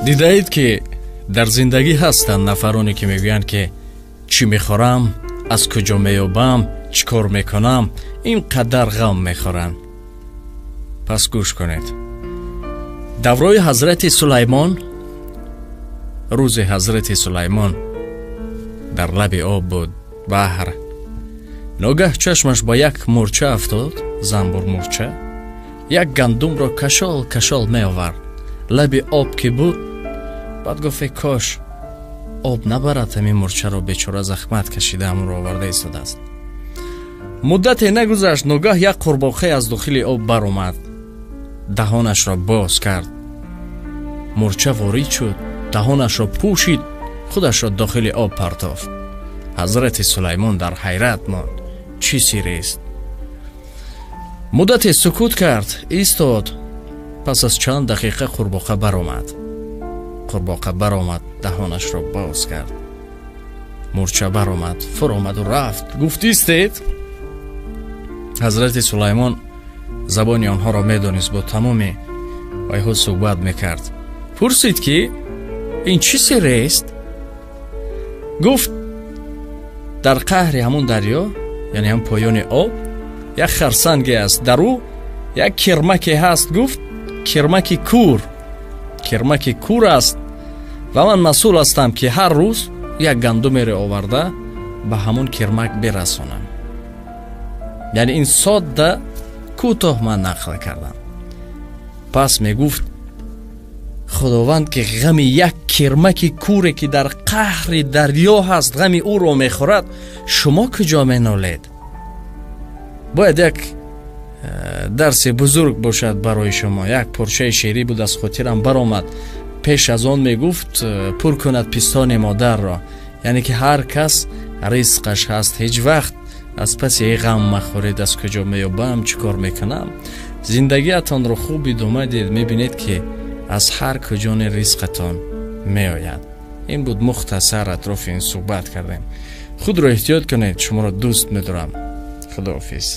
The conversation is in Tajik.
Дидаед, ки дар зиндагӣ ҳастанд нафароне, ки мегӯянд, ки чӣ мехӯрам, аз куҷо меёбам, чӣ кор мекунам, ин қадар ғам мехӯранд. Пас гӯш кунед. Даврои ҳазрати Сулаймон, рӯзи ҳазрати Сулаймон дар лаби об буд, баҳр. Ногаҳ чашмаш ба як мӯрча афтод, занбурмӯрча. Як гандумро кашол кашол меовард. Лаби об ки буд, баъд гуфт: кош об набарад ҳамин мӯрчаро, бечора захмат кашида ҳамонро оварда истодааст. Муддате нагузашт, ногаҳ як қурбоқе аз дохили об баромад, даҳонашро боз кард, мӯрча ворид шуд, даҳонашро пӯшид, худашро дохили об партофт. Ҳазрати Сулаймон дар ҳайрат монд, чӣ сиррест? Муддате сукут кард, истод. Пас аз чанд дақиқа қурбоқа баромад. Қурбоқа баромад, даҳонашро боз кард, мӯрча баромад, фуромаду рафт. Гуфт: истед. Ҳазрати Сулаймон забони онҳоро медонист, бо тамоми вайҳо суҳбат мекард. Пурсид, ки ин чӣ сиррест? Гуфт: дар қаъри ҳамун дарё, яъне ҳам поёни об, як харсанге аст, дар ӯ як кирмаке ҳаст. Гуфт: кирмаки кур, кирмаки кур аст ва ман масъул ҳастам, ки ҳар рӯз як гандумеро оварда ба ҳамун кирмак бирасонам. Яъне ин содда, кӯтоҳ ман нақл кардам. Пас мегуфт: Худованд, ки ғами як кирмаки куре, ки дар қаъри дарё ҳаст, ғами ӯро мехӯрад, шумо куҷо менолед? Бояд як дарси бузург бошад барои шумо. Як порчаи шеърӣ буд, аз хотирам баромад. Пеш аз он мегуфт: пур кунад пистони модарро. Яъне ки ҳар кас ризқаш ҳаст. Ҳеҷ вақт аз паси ғам махӯред, аз куҷо меёбам, чӣ кор мекунам. Зиндагиатонро хуб идома диҳед, мебинед, ки аз ҳар куҷоне ризқатон меояд. Ин буд мухтасар, атрофи ин суҳбат кардем. Худро эҳтиёт кунед, шуморо дӯст медорам. Худоҳофиз.